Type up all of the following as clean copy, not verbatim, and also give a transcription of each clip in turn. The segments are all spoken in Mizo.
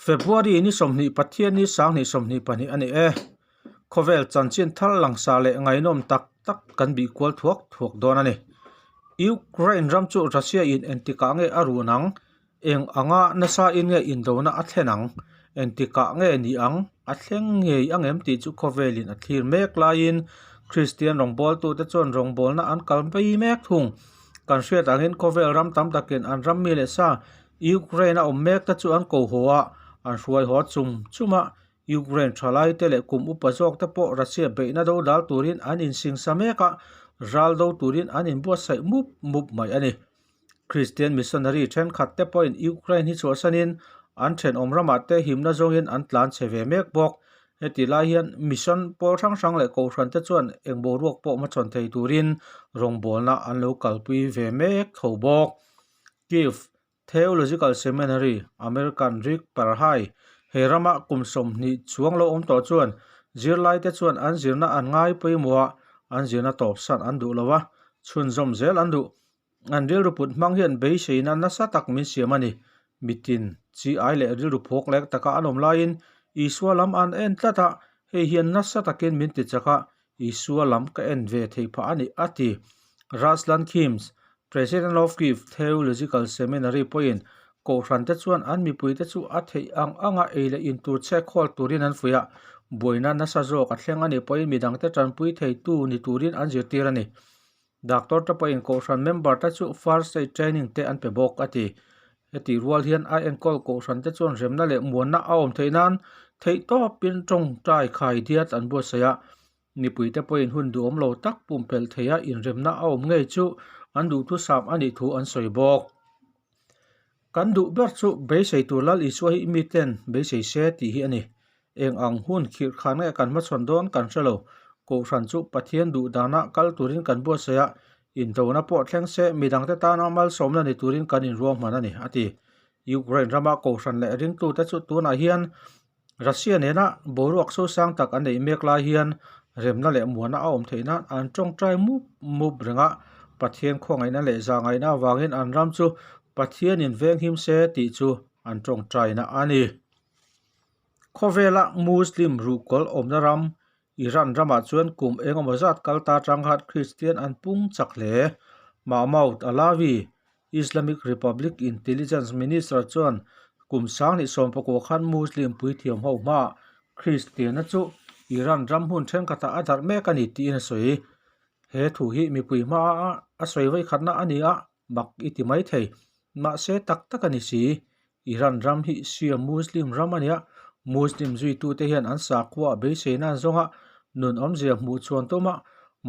February ni 20 Pathianni 2022 a ni e. Khawvel chanchin thar langsar leh ngaihnawm tak tak kan bih kual thuak thuak dawn a ni. Ukraine ram chu Russia in engtikah nge a run ang? Eng anga nasa in nge indona a thlen ang? Engtikah nge ni ang? A thleng ngei ang em tih chu khawvelin a thlir mek laiin Kristian rawngbawltute chuan rawngbawlna an kal mai mek thung. Kan hriat angin khawvel ram tam takin an ram mi leh sa Ukraine a awm mek te chu an ko haw a, an hruai haw chum chum a. Ukraine thalai te leh kum upa zawk te pawh Russia beihna do dal turin an insingsa mek a, ral do turin an inbuatsaih mup mup mai a ni. Kristian missionary thenkhat te pawhin Ukraine hi chhuahsanin an thenawm ramah te himna zawngin an tlan chhe ve mek bawk. Heti lai hian mission pawl hrang hrang leh kohhran te chuan eng boruak pawh hmachhawn thei turin rawngbawlna an lo kalpui ve mek tho bawk. Kyiv Theological Seminary, American Rick Parhai, he rama kum 20 chuang lo awm tawh chuan zirlaite chuan an zirna an ngai pawimawh a, an zirna tawpsan an duh lo a, chhunzawm zel an duh. An rilru put hmang hian beiseina nasa tak min siam a ni. Mitin, chi ai leh rilru phawk lek taka an awm laiin Isua lam an en tlat a, hei hian nasa takin min tichak a, Isua lam ka en ve theih phah a ni, a ti. Ruslan Khims, President of Kyiv Theological Seminary pawhin Kohhrante chuan an mipuite chu a theih ang anga ei leh in tur chhek khawl turin an fuih a, buaina nasa zawk a thleng a nih pawhin midangte tanpui theitu ni turin an zirtir a ni. Doctor te pawhin Kohhran member te chu first aid training te an pe bawk, a ti. Heti rual hian a enkawl Kohhran te chuan remna leh muanna a awm theih nan theihtawpin tawngtai khai diat an buatsaih a, Mipuite pawhin hun duhawm lo tak pumpelh theia inremna a awm ngei chu an duhthusam a nih thu an sawi bawk. Kan duh ber chu beisei tur Lal Isua hi miten beisei se tih hi a ni. Eng ang hun khirh khan nge kan hmachhawn dawn kan hre lo. Kohhran chu Pathian duh dana kal turin kan buatsaih a, indona pawh thleng se midangte tana malsawmna ni turin kan inruahman a ni, a ti. Ukraine rama kohhran leh ringtute chu tunah hian Russia nena boruak sosang tak an neih mek lai hian remna leh muana a awm theih nan an tawngtai mup mup reng a, Pathian khawngaihna leh zahngaihna avangin an ram chu Pathianin venghim se tih chu an tawngtaina a ni. Khawvela Muslim ruhkawl awmna ram Iran ramah chuan kum engemaw zat kal ta tang khan Kristian an pung chak hle. Mahmoud Alavi, Islamic Republic Intelligence Minister chuan kum 2019 khan Muslim puithiam ho hmaah Kristianna chu Iran ram hmun thenkhatah a darh mek a ni tiin a sawi. He thu hi mipui hmaah a sawi vawikhatna a ni a, mak i ti mai thei. Mahse tak tak a ni si. Iran ram hi Shia Muslim ram a nia, Muslim zuitute hian an sakhua a beiseina an zawng a, nun awmzia hmuh chuan tum a,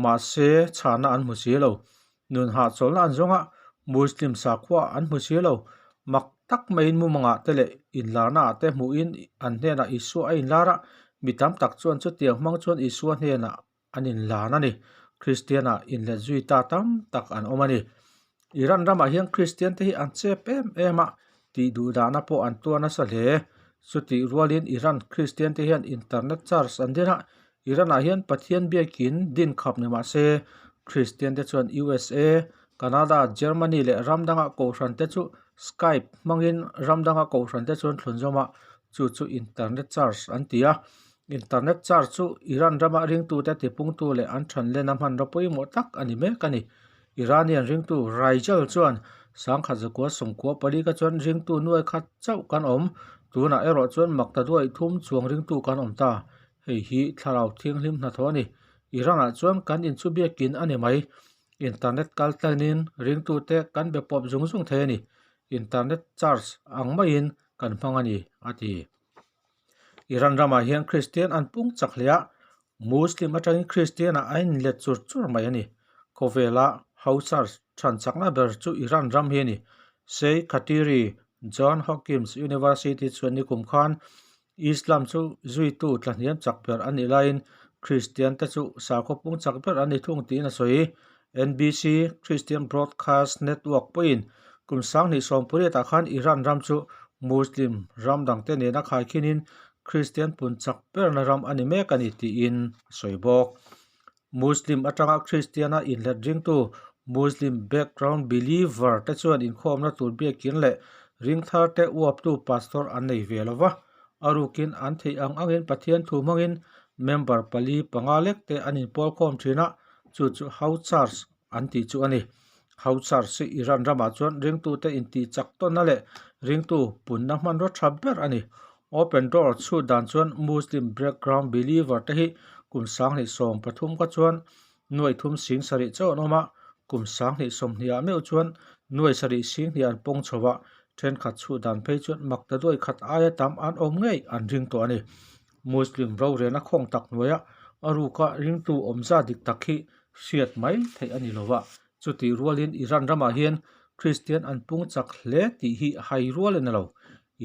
mahse chhahna an hmu si lo. Nun hahchawlhna an zawng a, Muslim sakhua an hmu si lo. Mak tak maiin mumangah te leh inlarnaah te hmuhin an hnenah Isua a inlar a, mi tam tak chuan chutiang hmang chuan Isua hnenah an inlan a ni. Kristian ah inlet zui ta tam tak an awm a ni. Iran ramah hian Kristian te hi an chep em em a, tih duh dahna pawh an tuar nasa hle. Chutih rualin Iran Kristian te hian internet charge an din a, Iran ah hian Pathian biakin din khap ni mah se, Kristian te chuan USA, Canada, Germany leh ram danga kohhran te chu Skype hmangin ram danga kohhran te chuan thlunzawm a, chu chu internet charge an ti a. Internet charge chu Iran rama ringtute tipungtu leh an thanlena hmanraw pawimawh tak a ni mek a ni. Iranian ringtu Rigel chuan 1994 ka chuan ringtu nuai khat chauh kan awm, tunah erawh chuan makta duai thum chuang ringtu kan awm ta. Hei hi thlarau thianghlim hnathawh a ni. Iran-ah chuan kan inchu biakin a ni mai. Internet kal tlanin ringtute kan be pawp zung zung thei a ni. Internet charge ang maiin kan hmang a ni, a ti. Iran ramah hian Kristian an pung chak hle a, Muslim atangin Kristian ah a inlet chur chur mai a ni. Khawvela Hausa than chakna ber chu Iran ram hi a ni. Sheikh Khatiri, John Hopkins University chuan nikum khan Islam chu zuitu tlahniam chak ber a nih laiin Kristian te chu sakhaw pung chak ber an ni thung tiin a sawi. NBC, Christian Broadcast Network, pawhin kum 2018 ah khan Iran ram chu Muslim ram dangte nena khaikhinin Kristian pun chak berna ram a ni mek a ni tiin a sawi bawk. Muslim atanga Kristiana inlet ringtu Muslim background believer te chuan inkhawmna tur biakin leh ringthar te uaptu pastor an nei ve lo va. A rukin an theih ang angin Pathian thu hmangin member pali panga lek te an inpawl khawm thin a, chu chu House Church an tih chu a ni. House Church hi Iran ramah chuan ringtute intih chak tawnna leh ringtu punna hmanraw tha ber a ni. Open Door chhut dan chuan Muslim background believer te hi kum 2013 kha chuan nuai thum sing sarih chauh an awm a, kum 2020 ah meuh chuan nuai sarih sing hnih an pawng chho a, thenkhat chhuh dan phei chuan mak ta duai khat aia tam an awm ngei an ring tawh a ni. Muslim rorelna khawng tak hnuaia a ruka ringtu awmza dik tak hi hriat mai theih a ni lo va, chutih rualin Iran ramah hian Kristian an pung chak hle tih hi hai rual a ni lo.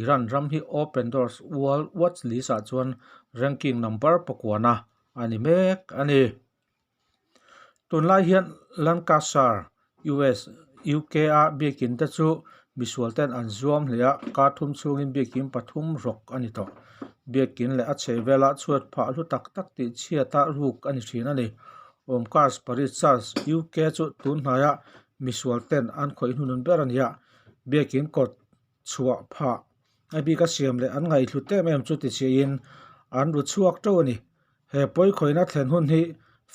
Iran ram hi Open Doors World Watch List ah chuan ranking number pakuana a ni mek a ni. Tunlai hian Lancashire, US, UK a biakin te chu misual ten an zuam hle a, kar thum chhungin biakin pathum rawk a ni tawh. Biakin leh a chhehvela chhuat phah hlu tak tak tih chhiata ruk a ni thin a ni. Awmkas Parish Church, UK chu tun hnaia misual ten an khawih hnunun ber a ni a, biakin kawt chhuah phah a bika siam leh an ngaihhlut em em chu tichhiahin an ru chhuak teuh a ni. He pawikhawihna thlen hun hi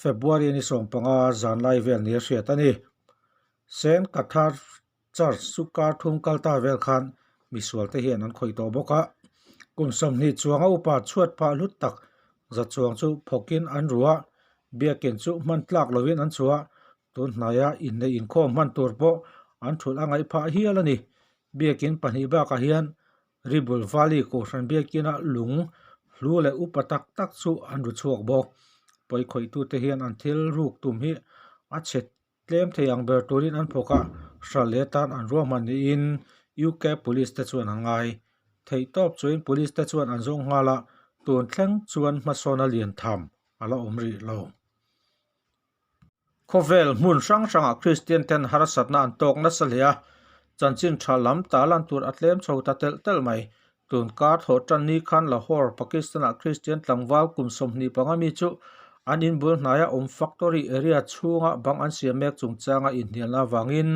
February ni 15 zan lai vel nia hriat a ni. Saint Cathar Church chu kar thum kal ta vel khan misual te hian an khawih tawh bawk a. Kum 20 chuanga upa chhuat phah hlut tak za chuang chu phawkin an ru a, biakin chu hman tlak lovin an chhuah. Tun hnaia inneih inkhawm hman tur pawh an thulh a ngaih phah hial a ni. Biakin pahnih bakah hian Ribble Valley Kohhran biakina lung hlu leh upa tak tak chu an ru chhuak bawk. Pawikhawih-tute hian an thil ruk tum hi a chhe tlem thei ang ber turin an phawk a, hral leh tan an ruahman niin UK Police te chuan an ngai. Theihtawp chuin Police te chuan an zawng nghal a, tun thleng chuan hmasawna lian tham a la awm rih lo. Khawvel hmun hrang hrangah Kristian ten harsatna an tawk nasa hle a, chanchin tha lam ta lan tur a tlem chho ta telh telh mai. Tun kar thawh tan ni khan Lahore, Pakistan-ah Kristian tlangval kum 25 mi chu an inbul hnaia awm factory area chhunga bang an siam mek chungchanga inhnialna avangin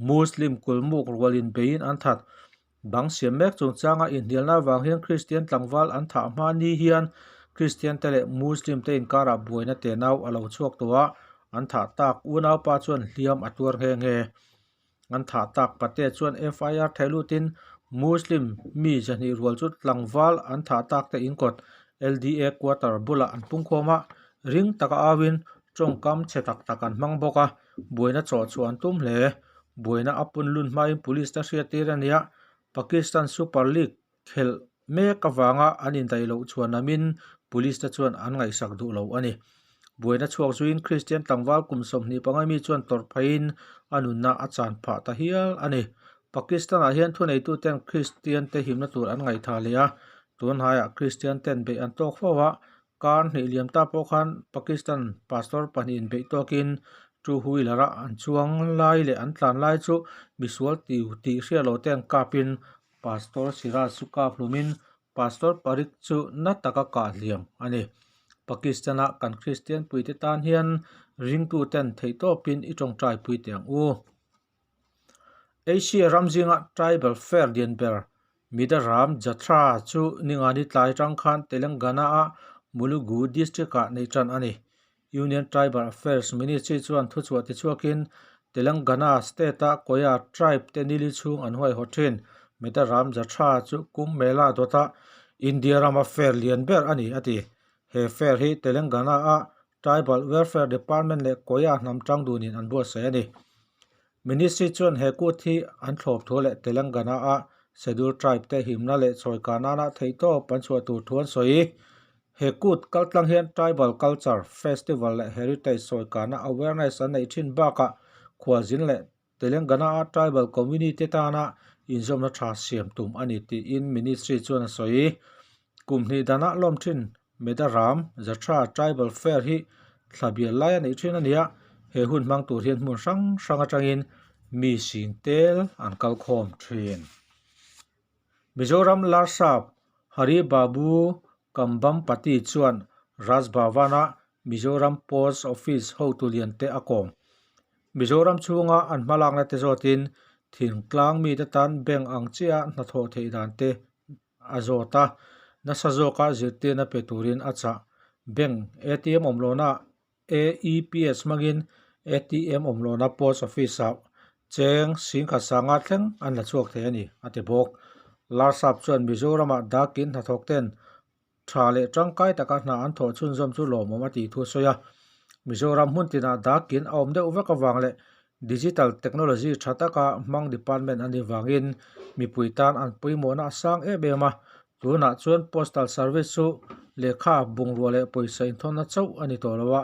Muslim kulmuk rualin beiin an that. Bang siam mek chungchanga inhnialna avang hian Kristian tlangval an thah hma ni hian Kristian te leh Muslim te inkarah buaina tenau a lo chhuak tawh a, an thah tak unaupa chuan hliam a tuar nghe nghe. An thah tak pate chuan FIR theh lutin Muslim mi zahnih rual chu tlangval an thah tak te inkawt LDA quarter bulah an pungkhawm a, ring taka auin tawngkam chhe tak tak an hmang bawk a, buaina chawh chhuah an tum hle. Buaina a pun lun hmain police te hriattir a nia, Pakistan Super League khelh mek avanga an indaih loh chhuan amin police te chuan an ngaihsak duh lo a ni. Buaina chhuak zuiin Kristian tlangval kum 25 mi chuan tawrh pheiin a nunna a chan phah ta hial a ni. Pakistan-ah hian thuneituten Kristian te himna tur an ngaihthah leh a, tunhaiah Kristian ten beih an tawk fo a, Kar hnih liam ta pawh khan Pakistan pastor pahnihin beih tawkin two wheeler-a an chuang lai leh an tlan lai chu misual tiu tih hriat loh te an kapin Pastor Siraj chu kap hlumin Pastor Parik chu na taka kah hliam a ni. Pakistan-a kan Kristian puite tan hian ringtuten theihtawpin i tawngtai pui teh ang u. Asia ram zinga tribal fair lian ber Midaram Jatra chu ningani tlai atang khan Telangana-a Mulugu district-ah neih tan a ni. Union Tribal Affairs Ministry chuan thuchhuah tichhuakin Telangana state-a Koya tribe te nili chhung an huaihawt thin. Midaram Jatra chu Kumbh Mela dawta India rama fair lian ber a ni, a ti. He fair hi Telangana-a Tribal Welfare Department leh Koya hnam tang dunin an buatsaih a ni. Ministry chuan he kut hi an thlawp thu leh Telangana-a Scheduled Tribe te himna leh chawikah nana theihtawp an chhuah tur thu an sawi. He kut kaltlang hian Tribal Culture, Festival leh Heritage sawikahna awareness an neih thin bakah khualzin leh Telangana-a Tribal Community tana inzawmna tha siam tum a ni tiin Ministry chuan a sawi. Kum hnih danah lawm thin Medaram Jatra Tribal Fair hi thla bial lai a neih thin a ni a, he hun hmang tur hian hmun hrang hrang atangin mi sing tel an kal khawm thin. Mizoram Larsap Hari Babu Kambhampati chuan Raj Bhavan-a Mizoram Post Office hotu lian te a kawm. Mizoram chhunga an hmalakna te zawtin thingtlang mite tan bank ang chiah hnathawh theih dan te a zawt a. nasa zawka zirtirna pe turin a chah. Bank ATM awm lohna AEPS hmangin ATM awm lohna Post Office-ah cheng singkhat sanga thleng an la chhuak thei a ni, a ti bawk. Larsap chuan Mizoramah dakin hnathawk ten tha leh tangkai taka hna an thawh chhunzawm chu lawmawm a tih thu a sawi a. Mizoram hmun tinah dakin a awm deuh vek avang leh digital technology tha taka hmang department a nih vangin mipui tan an pawimawhna a sang em em a. Tunah chuan postal service chu lehkha bungrua leh pawisa inthawnna chauh a ni tawh lo a,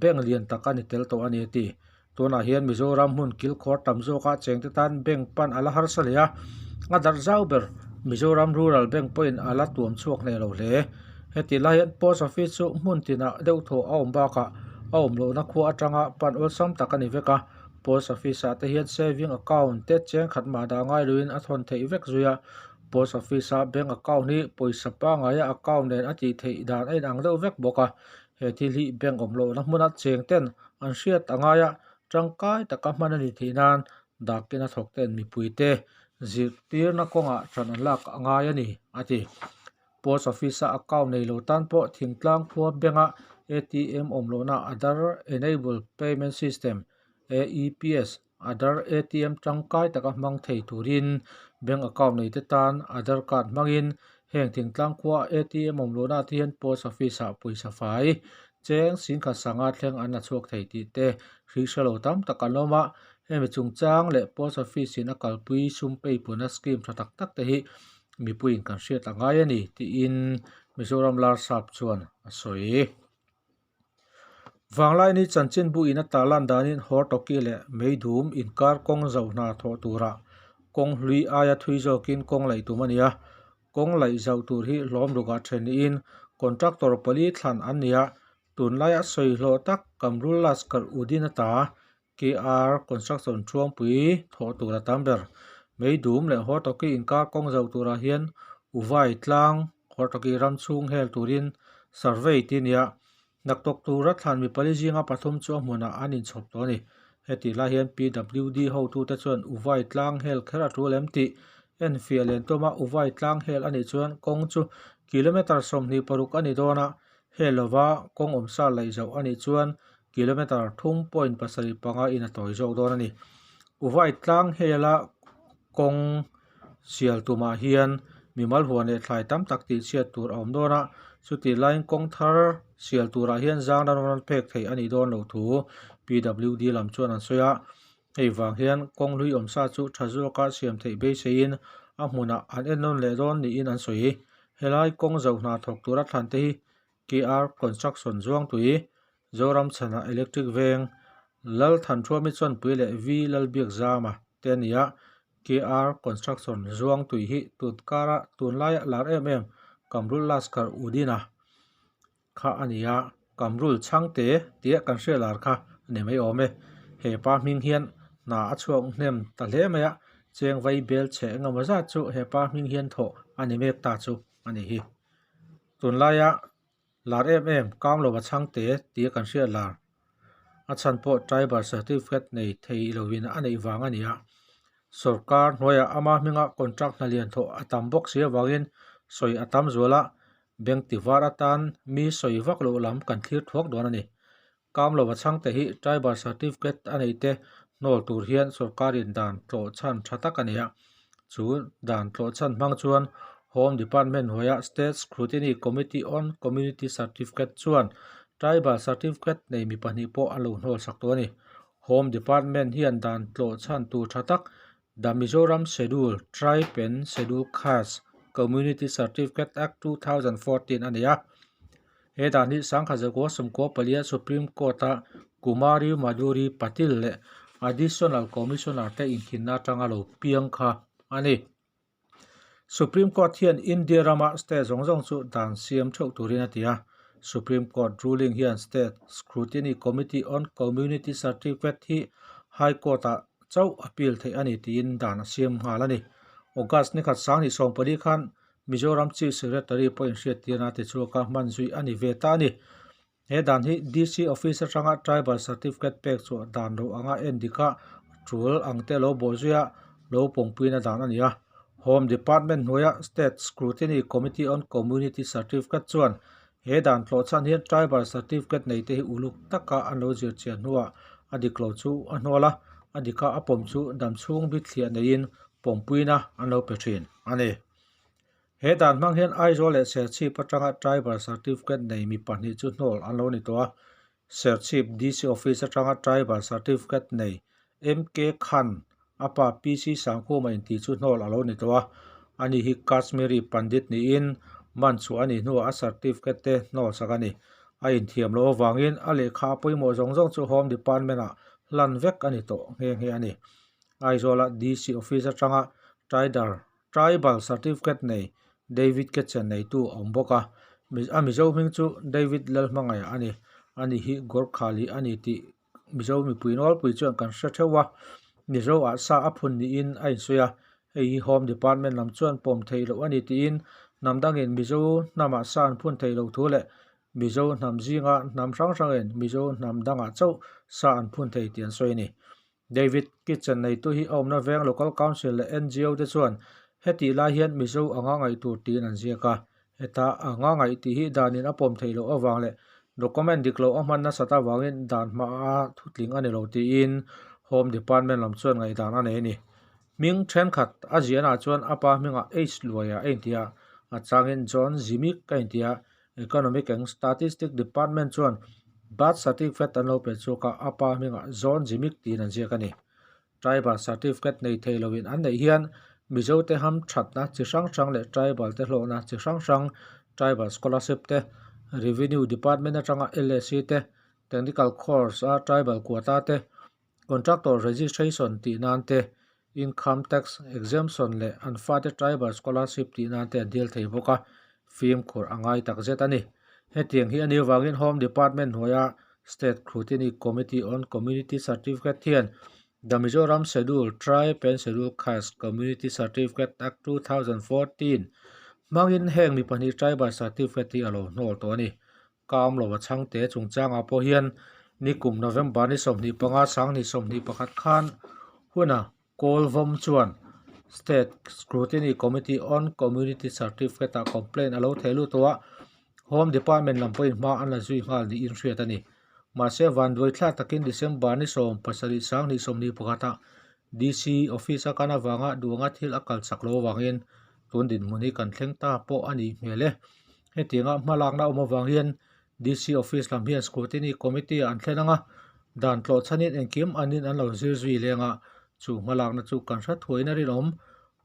bank lian tak a ni tel tawh a ni a ti. Tunah hian Mizoram hmun kilkhawr tam zawka chengte tan bank pan a la harsa hle a, a darh zau ber Mizoram Rural Bank pawhin a la tuam chhuak hneh lo hle. Heti lai hian Post Office chu hmun tinah deuh thaw a awm bakah a awm lohna khua atanga pan awlsam tak a ni vek a, Post Office ah te hian saving account te cheng khat mah dah ngai loin a thawn theih vek zui a, Post Office a bank account hi pawisa pangaia account nen a tih theih dan a inang deuh vek bawk a, he thil hi bank awm lohna hmuna cheng ten an hriat a ngai a, tangkai taka hman a nih theih nan dakin a thawk ten mipuite zirtirna kawngah ṭan an lak a ngai a ni, a ti. Post Office a account nei lo tan pawh thingtlang khua bank-a ATM awm lohna Aadhaar Enable Payment System, AEPS, Aadhaar ATM tangkai taka hmang thei turin bank account neite tan Aadhaar card hmangin heng thingtlang khua ATM awm lohna te hian Post Office ah pawisa fai cheng singkhat sanga thleng an la chhuak thei tih te hrih hre lo tam tak an awm a. Hemi chungchang leh Post Office in a kalpui sum peipunna scheme tha tak tak te hi mipuiin kan hriat a ngai a ni tiin Mizoram Larsap chuan a sawi. Vanglaini chanchinbu in a tarlan danin Hortoki leh Meidum inkar kawng zauh hna thawh turah kawng hlui aia thui zawkin kawng laih tum a ni a. Kawng laih zauh tur hi hlawm rukah then niin contractor pali thlan an ni a, tunlaia sawi hlawh tak Kamrul Laskar Udin ata KR Construction Thuangpui thawh tur a tam ber. Meidum leh Hortoki inkar kawng zauh turah hian Uvai tlang Hortoki ram chhung hel turin survey tih a ni a, hnaktawk tura thlan mi pali zinga pathum chu a hmunah an inchhawp tawh a ni. Hetih lai hian PWD hotute chuan Uvai tlang hel kher a tul em tih enfiah len tawm a, Uvai tlang hel a nih chuan kawng chu kilometre 26 a ni dawn a, hel lova kawng awmsa laih zauh a nih chuan kilometre 3.75 in a tawi zawk dawn a ni. Uvai tlang hela kawng sial tumah hian mimal huan leh thlai tam tak tih chhiat tur a awm dawn a, chutih laiin kawng thar sial turah hian zang ram rawn pek theih a nih dawn loh thu PWD lam chuan an sawi a. Hei vang hian kawng hlui awmsa chu tha zawka siam theih beiseiin a hmunah an ennawn leh dawn niin an sawi. Helai kawng zoh hna thawk tura thlan te hi KR Construction Zuangtui, Zoram Chhana Electric Veng, Lal Thanṭhuami Chawnpui leh V Lalbiakzama te a ni a, KR Construction Zuangtui hi tun kara tunlaia lar em em Kamrul Laskar Udina kha a ni a, Kamrul Chhangte tia kan hria lar kha a ni mai awm e. He pa hming hian hna a chhuak hnem ta hle mai a, cheng vai bel chhe engemaw zat chu he pa hming hian thawh a ni mek ta chu a ni hi. Tunlaia lar em em Kamlova Chhangte tia kan hriat lar a chhan pawh tribal certificate nei thei lovin a neih vang a ni a. Sorkar hnuaiah ama hminga contract hna lian thawh a tam bawk si avangin sawi a tam zual a, bank ti var atan mi sawi vak loh lam kan thlir thuak dawn a ni. Kamlova Chhangte hi tribal certificate a neih te hnawl tur hian sorkarin dan tlawh chhan tha tak a ni a. Chu dan tlawh chhan hmang chuan Home Department hnuaia State Scrutiny Committee on Community Certificate chuan tribal certificate nei mi pahnih pawh a lo hnawl sak tawh a ni. Home Department hian dan tlawh chhan tur tha tak The Mizoram Schedule Tribe and Schedule Caste Community Certificate Act 2014 a nei a. He dan hi Sangha Zakua Sawmkua palia Supreme Court-a Kumari Madhuri Patil leh Additional Commissioner te inkhinna atanga lo piang kha a ni. Supreme Court hian India rama state zawng zawng chu dan siam theuh turin a ti a. Supreme Court ruling hian State Scrutiny Committee on Community Certificate hi High Court-ah chauh appeal theih a ni tiin dan a siam nghal a ni. August nikhat 2014 khan Mizoram Chief Secretary pawh inhriattirna ti chhuak a hman zui a ni ve ta a ni. He dan hi DC Office atanga Tribal Certificate pek chhuah dan lo anga en dik a, tul ang te lo bawh zui a, lo pawngpuina dan a ni a. Home Department hnuaia State Scrutiny Committee on Community Certificate chuan he dan tlawh chhan hian Tribal Certificate nei te hi uluk taka an lo zir chian hnuah a dik lo chu a hnual a, a dika a pawm chu damchhung bithliah neiin pawmpuina an lo pe thin a ni. He dan hmang hian Aizawl leh Serchhip atanga Tribal Certificate nei mi pahnih chu hnawl an lo ni tawh a, Serchhip DC Office atanga Tribal Certificate nei MK Khan a pa PC Sangkhuma intih chu hnawl a lo ni tawh a, ani hi Kashmiri Pandit niin man chhuah a nih hnuah a certificate te hnawl sak a ni. A inthiam loh avangin a lehkha a pawimawh zawng zawng chu Home Department-ah hlan vek a ni tawh nghe nghe a ni. Aizawla DC Office atanga Tidar Tribal Certificate nei David Ketchen neitu a awm bawk a, a Mizo hming chu David Lalhmangaih a ni. Ani hi Gorkhali a ni tih Mizo mipui nawlpui chuan kan hre theuh a, Mizo ah sa a phun niin a insawi a, hei hi Home Department lam chuan pawm theih loh a ni tiin hnam dangin Mizo hnamah sa an phun theih loh thu leh Mizo hnam zinga hnam hrang hrangin Mizo hnam dangah chauh sa an phun thei tih an sawi a ni. David Kitchen neitu hi a awmna veng Local Council leh ngo te chuan hetih lai hian Mizo anga ngaih tur tiin an ziak a. Heta anga ngaih tih hi danin a pawm theih loh avang leh document dik loh a hman nasat avangin dan hmaa thutling a ni lo tiin Home Department lam chuan ngaihdan a nei a ni. Hming thenkhat a zianah chuan a pa hmingah H Luaia a inti a, a changin John Zimik a inti a, Economic and Statistic Department chuan Birth Certificate an lo pe chhuak a, a pa hmingah John Zimik tiin an ziak a ni. Tribal Certificate nei thei loin an neih hian Mizote hamthatna chi hrang hrang leh Tribal te hlawhna chi hrang hrang, Tribal Scholarship te, Revenue Department atanga LAC te, Technical Course a Tribal Quota te, Contractor Registration tih nan te, Income Tax Exemption leh an fate Tribal Scholarship tih nan te an dil thei bawk a, fimkhur a ngai tak zet a ni. Hetiang hi a nih avangin Home Department hnuaia State Scrutiny Committee on Community Certificate hian The Mizoram Schedule Tribe and Schedule Caste Community Certificate Act 2014 hmangin heng mi pahnih Tribal Certificate hi a lo hnawl tawh a ni. Ka awm lo a chhangte chungchangah pawh hian nikum November ni 25 2021 khan huna Kawlvawm chuan State Scrutiny Committee on Community Certificate ah complaint a lo theh lut tawh a, Home Department lam pawhin hma an la zui nghal niin hriat a ni. Mahse vanduai thlak takin December ni 7 2021 ah DC Office a kan avanga duanga thil a kal chak lo avangin tun dinhmun hi kan thleng ta pawh a nih hmel e. Hetianga hmalakna awm avang hian DC Office lam hian Scrutiny Committee ah an thlen ang a, dan tlawh chhanin engkim anin an lo zir zui leng a, chu hmalakna chu kan hre thuaiin a rinawm.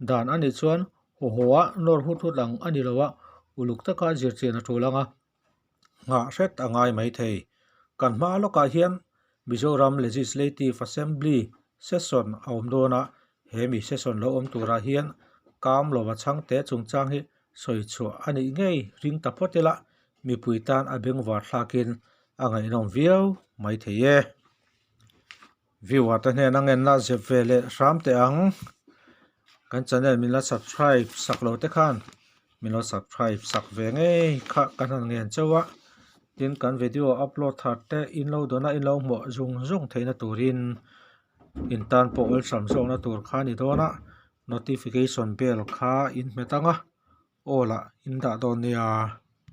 Dan a nih chuan haw haw a nawr hut hut ang a ni lo a, uluk taka zirchian a tul ang a, nghah hret a ngai mai thei. Kan hma lawkah hian Mizoram Legislative Assembly session a awm dawn a, he mi session lo awm turah hian kam lova chhangte chungchang hi sawi chhuah a nih ngei ring ta phawt ila mipui tan a bengvar thlakin a ngaihnawm viau mai thei e. Viewer te hnena ngenna zep ve leh hram teh ang. Kan channel min la subscribe sak lo te khan min lo subscribe sak ve ngei kha kan han ngen chauh a. Tin kan video upload thar te in lo dawn a in lo hmuah zung zung theihna turin in tan pawh awlsam zawkna tur kha a ni dawn a. Notification bell kha in hmet ang a, aw lah in dah dawn nia.